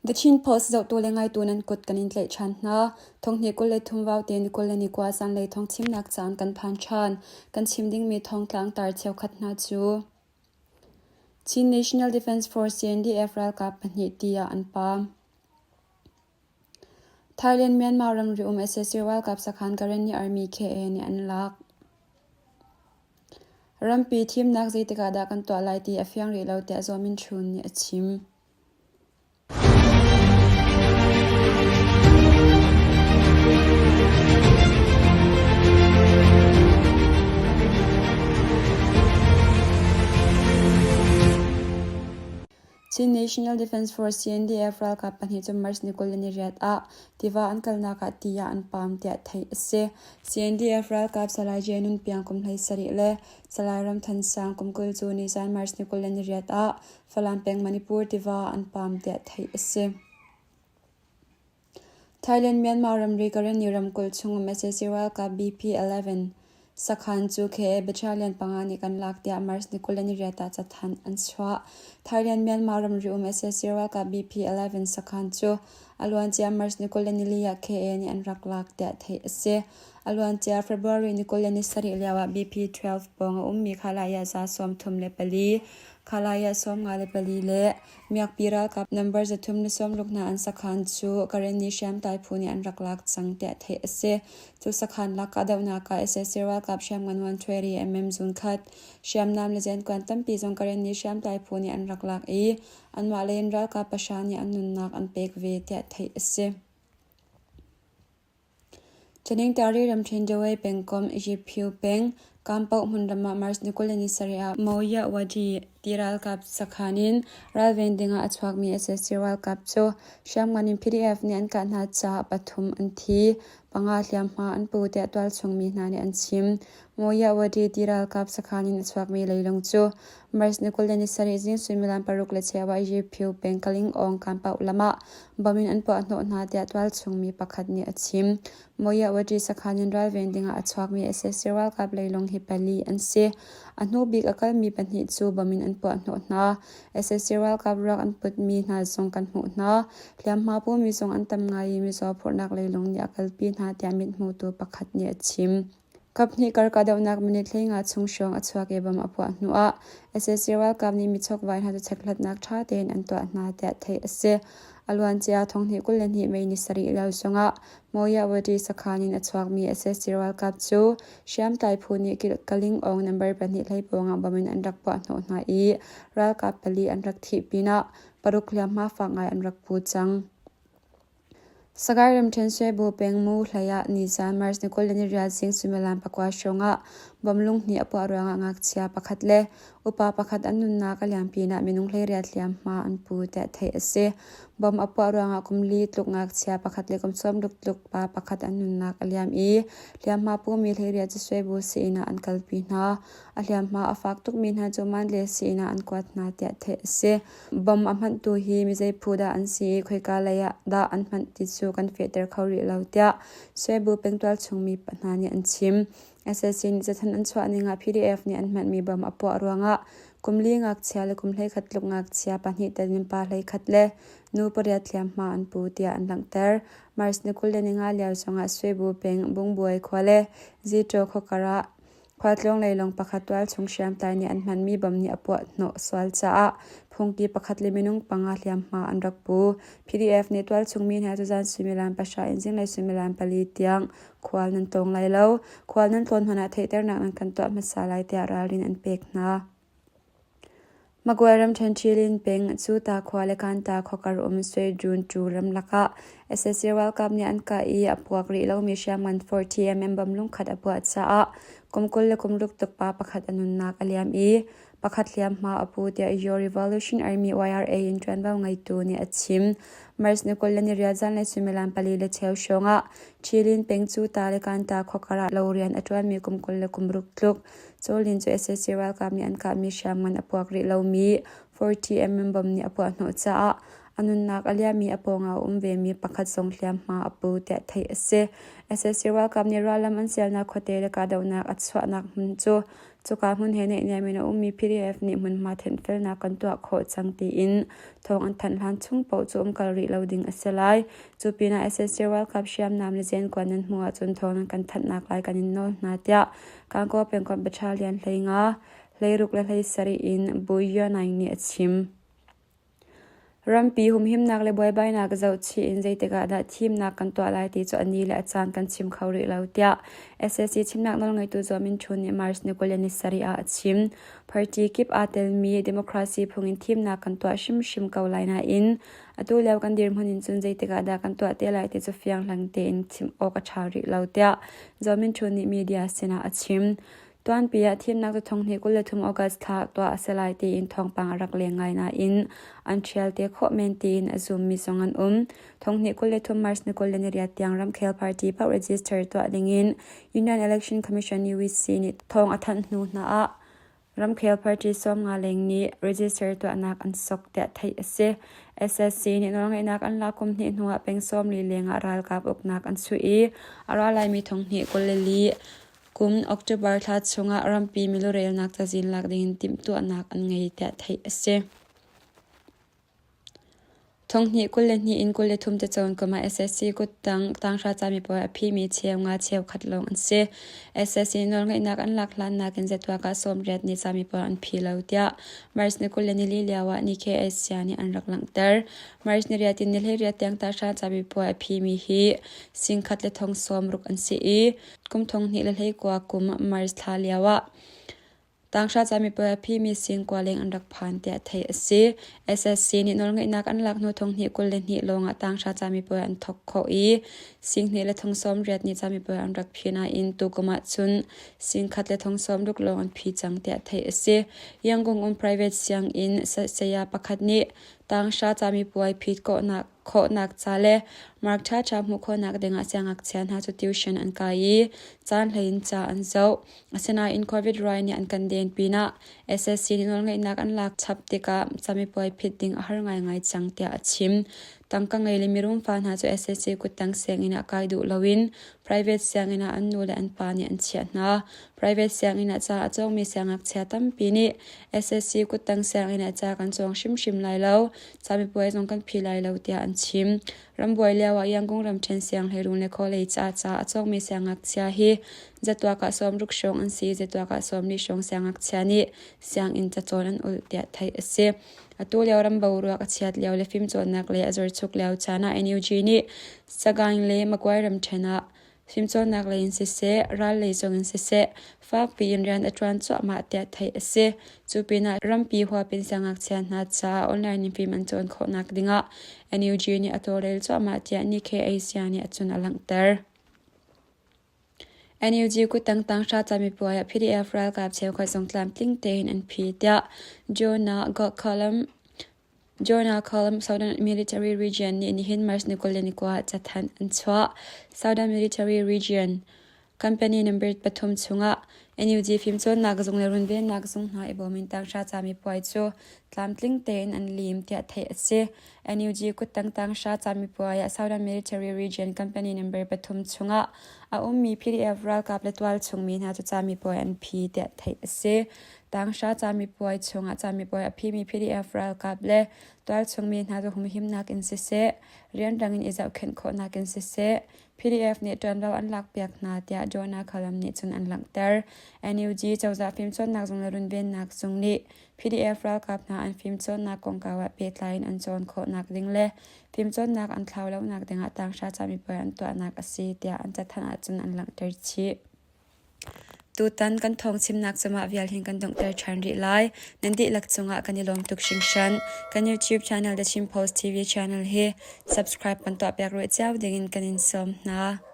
The Chin Post zohtu le ngaitu nan kut kan in tlaih ṭhan hna. Thonghnih 23 vaute ni 21 zanlei thawngchimnak caan kan phan ṭhan. Kan chim dingmi thawngtlang tar cheukhat hna cu Chin National Defense Force CNDF ralkap pahnih ti ah an paam. Thailand Myanmar ramri um sac ralkap sakhan Karenni Army KA nih an lak. Rampi thimnak zeitik ah dah kan tuah lai ti a fiang rih lo tiah Zaw Min Htun nih a chim. Chin National Defense Force CNDF ralkap pahnih cu March ni 28 ah tiva an kalnak ah ti ah an paam tiah theih a si. CNDF ralkap Salai Jay Nun Piang kum 17 le Salai Ram Than Sang kum 20 cu nizan March ni 28 ah Falam peng Manipur tiva ah an paam tiah theih a si. Thailand-Myanmar ramri Karenni ramkulh chung um sac ralkap BP-11 sakhan cu KA Battalion panga nih kan lak tiah March ni 28 ah cathanh an chuah. Thailand-Myanmar ramri um sac ralkap BP-11 sakhan cu a luancia March ni 24 ah KA nih an rak lak tiah theih a si. A luancia February ni 27 lio ah BP-12 pawng a ummi Khalaya za 34, Khalaya 54 le Miakpi ralkap nambar 360 hna an sakhan cu Karenni hriamtlai phu nih an rak lak cang tiah theih a si. Cu sakhan lak kahdohnak ah sac ralkap hriamngan 120 mm zunkhat, hriamnam le zenkuan tampi zong Karenni hriamtlai phu nih an rak lak i anmah lei in ralkap pahra nih an nunnak an pek ve tiah theih a si. Taningtari ramṭhen Dawei pengkomh Yiphiu peng Kampauh hmunram ah March ni 27 ah Mawyawaddy ti ralkap sakhan in ralven dingah a chuakmi sac ralkap cu hriamngan in PDF nih an kah hna caah pathum an thi, panga hliamhma an pu tiah tualchung mi hna nih an chim. Mawyawaddy ti ralkap sakhan in a chuakmi leilung cu March ni 27 zing suimilam paruk le cheu ah Yiphiu peng Kalingawng Kampauh lam ah bom in an puahhnawh hna tiah tualchung mi pakhat nih a chim. Mawyawaddy sakhan in ralven dingah a chuakmi sac ralkap leilung hi pali an si. A hnu bik a kalmi pahnih cu bom in an puahhnawh hna. Sac ralkap ruak an putmi hna zong kan hmuh hna. Hliamhma pumi zong an tam ngai i mizaw phurhnak leilung nih a kalpi hna tiah mithmutu pakhat nih a chim. Kaphnih kar kahdohnak minute 15 chung hrawng a chuak i bom a puah hnuah sac ralkap nih michokvai hna cu chekhlatnak ṭha tein an tuah hna tiah theih a si. A luancia thonghnih 22 May ni sarih lio zongah Mawyawaddy sakhan in a chuakmi sac ralkap cu hriamtlai phu nih Kalingawng number pahnih hlei pawngah bom in an rak puahhnawh hna i ralkap pali an rak thih pinah paruk hliamhma fak ngai an rak pu cang. Sagaing ramṭhen Swebu peng Mu hlei ah nizaan March ni 28 zing suimilam pakua hrawng ah bom lunghnih a puah ruangah ngakchia pakhat le upa pakhat an nunnak a liam pinah minung 18 hliamhma an pu tiah theih a si. Bom a puah ruangah kum li tluk ngakchia pakhat le kum sawmruk tluk pa pakhat an nunnak a liam i hliamhma pumi 18 cu Swebu sii-inn ah an kalpi hna. A hliamhma a fak tukmi hna cu Mandalay sii-inn ah an kuat hna tiah theih a si. Bom a hmanhtu hi mizei phu dah an si i khoika lei ah dah an hmanh ti cu kan fehter kho rih lo tiah Swebu pengtual chungmi hna nih an chim. Sac nih cathanh an chuah ning ah PDF nih an hmanhmi bom a puah ruangah kum li ngakchia le kum 11 tluk ngakchia pahnih tel in pa 11 le nu pariat hliamhma an pu tiah an langhter. March ni 25 lio zongah Swebu peng Bungbuai khua le Zitaw khuakar ah Khualtlawng leilawng pakhat tualchung hriamtlai nih an hmanmi bom nih a puah hnawh sual caah phungki pakhat le minung panga hliamhma an rak pu. PDF nih tualchung mi hna cu zan suimilam pahra in zinglei suimilam pali tiang khual nan tlawng lai lo. Khual nan tlawn hmanh ah theihternak nan kan tuah hmasa lai tiah ralrin an pek hna. Magway ramṭhen Ṭhilin peng Cuta khua le Kanta khuakar um Swedrun ṭu ramlak ah sac ralkap nih an kah i a puak rih lomi hriamngan 40mm bom lungkhat a puah caah kum 20 le kum ruk tuk pa pakhat a nunnak a liam i pakhat hliamhma a pu tiah Your Revolution Army YRA in ṭuanvo ngeitu nih a chim. March ni 28 zanlei suimilam pali le cheu hrawng ah Ṭhilin peng Cuta le Kanta khuakar ah lo rian a ṭuanmi kum 20 le kum ruk tluk Cawlin cu sac ralkap nih an kahmi hriamngan a puak rih lomi 40mm bom nih a puah hnawh caah a A nunnak a liammi a pawngah a um vemi pakhat zong hliamhma a pu tiah theih a si. Sac ralkap nih rallam an sialnak khuate le kahdohnak a chuahnak hmun cu cuka hmun he naihniam in a ummi PDF nih hmunhma thenhfelnak kan tuah khawh cang tiin thawng an thanh hlan chung paoh cu umkal rih lo ding a si lai. Cu pinah sac ralkap hriamnam le zenkuan nan hmuh ahcun thawng nan kan thanhnak lai kan in nawl hna tiah Gangaw pengkomh battalion 15, 16 le 17 in Bu Naing nih a chim. Rampi humhimnak le buaibainak zohchih in zeitik ah dah thimnak kan tuah lai ti cu a ni le a caan kan chim kho rih lo tiah sac chimnak nawlngeitu Zaw Min Htun nih March ni 27 ah a chim. Party kip aa telmi democracy phung in thimnak kan tuah hrimhrim ko lai nain atu lio kan dirhmun in cun zeitik ah dah kan tuah te lai ti cu fianghlang tein chim awk a ṭha rih lo tiah Zaw Min Htun nih media sinah a chim. Tuanpi ah thimnak cu 2023 August thla ah tuah a si lai tiin thawngpang a rak leng ngai nain an ṭhial te khawh men tiin a zummi zong an um. 2023 March ni 28 tiang ramkhel party paoh register tuah dingin Union Election Commission UEC nih thawng a thanh hnu hna ah ramkhel party 50 leng nih register tuahnak an sok tiah theih a si. SSC nih nawlngeihnak an lak kum hnih hnuah peng 40 leng ah ralkap uknak an chuh i a ra laimi 2024 Kum October thla chungah rampi milurelnak cazin lak dingin timhtuahnak an ngei tiah theih a si. 2022 in 23 cacawn kum ah SSC kuttang tanghra camipuai a phimi cheu nga cheu khat lawng an si. SSC nawlngeihnak an lak hlan nakin zetuak ah 80 nih camipuai an phi lo tiah March ni 24 lio ah Nikkei Asia nih an rak langhter. March ni riat in ni 18 tiang tanghra camipuai a phimi hi singkhat le thong 60 an si i Kum 2019 kum March thla lioah tanghra camipuai a phimi singkua leng an rak phan tiah theih a si. SSC nih nawlngeihnak an lak hnu 2022 lawngah tanghra camipuai an thawk khawh i singhnih le thong 80 nih camipuai an rak phi nain tukum ahcun singkhat le thong 60 lawng an phi cang tiah theih a si. Yangon um private sianginn saya pakhat nih tanghra camipuai phit khawhnak khawhnak ca le mark ṭhaṭha hmuh khawhnak dingah siangngakchia hna cu tuition an kai i caan hlei in ca an zoh. Asinain COVID rai nih an kan den pinah SSC nih nawlngeihnak an lak chap tikah camipuai phit ding a har ngaingai cang tiah a chim. Tangka ngei le mirum fa hna cu SSC kuttang sianginn ah kai duh loin private sianginn ah an nu le an pa nih an chiah hna. Private sianginn ah ca a cawngmi siangngakchia tampi nih SSC kuttang sianginn ah ca kan cawng hrimhrim lai lo. Camipuai zong kan phi lai lo tiah an chim. Rambuai lio ah Yangon ramṭhen sianghleiruun le college ah ca a cawngmi siangngakchia hi zatuak ah 60 hrawng an si i zatuak ah 40 hrawng siangngakchia nih sianginn cacawn an ulh tiah theih a si. Atu lio ram boruak a chiat lio le fimcawnnak lei a zorchuk lio caan ah NUG nih Sagaing le Magway ramṭhen ah Fimcawnnak lei in siseh, ral lei zong in siseh, fakpi in rian a ṭuan cuahmah tiah theih a si. Cu pinah rampi huap in siangngakchia hna caah online in fim an cawn khawhnak dingah NUG nih a tawlrel cuahmah tiah Nikkei Asia nih a cun a langhter. NUG kuttang tanghra camipuai ah PDF ralkap cheukhat zong tlamtling tein an phi tiah Jonah Gokalm Jonah Column Southern Military Region nih nihin March ni 29 ah cathanh an chuah. Southern Military Region Company number pathum chungah NUG fimcawnnak zung le runvennak zung hna i bawm in tanghra camipuai cu tlamtling tein an lim tiah theih a si. NUG kuttang tanghra camipuai ah Southern Military Region Company number pathum chungah a ummi PDF ralkap le tualchung mi hna cu camipuai an phi tiah theih a si. Tanghra camipuai chungah camipuai a phimi PDF ralkap le tualchungmi hna cu humhimnak in siseh, rianrang in i zohkhenh khawhnak in siseh, PDF nih ṭuanvo an lakpiak hna tiah Jonah Kalam nih cun an langhter. NUG cozah fimcawnnak zung le runvennak zung nih PDF ralkap hna an fimcawnnak kongkau ah pehtlai in an cawn khawhnak ding le fimcawnnak an thlau lonak dingah tanghra camipuai an tuahnak a si tiah an cathanh ahcun an langhter chih. Tutan kan thawngchimnak cu mah vial hin kan donghter ṭhan rih lai. Nan dihlak cungah kan i lawm tuk hringhran. Kan YouTube channel The Chin Post TV channel hi subscribe kan tuahpiak rih cio dingin kan in sawm hna.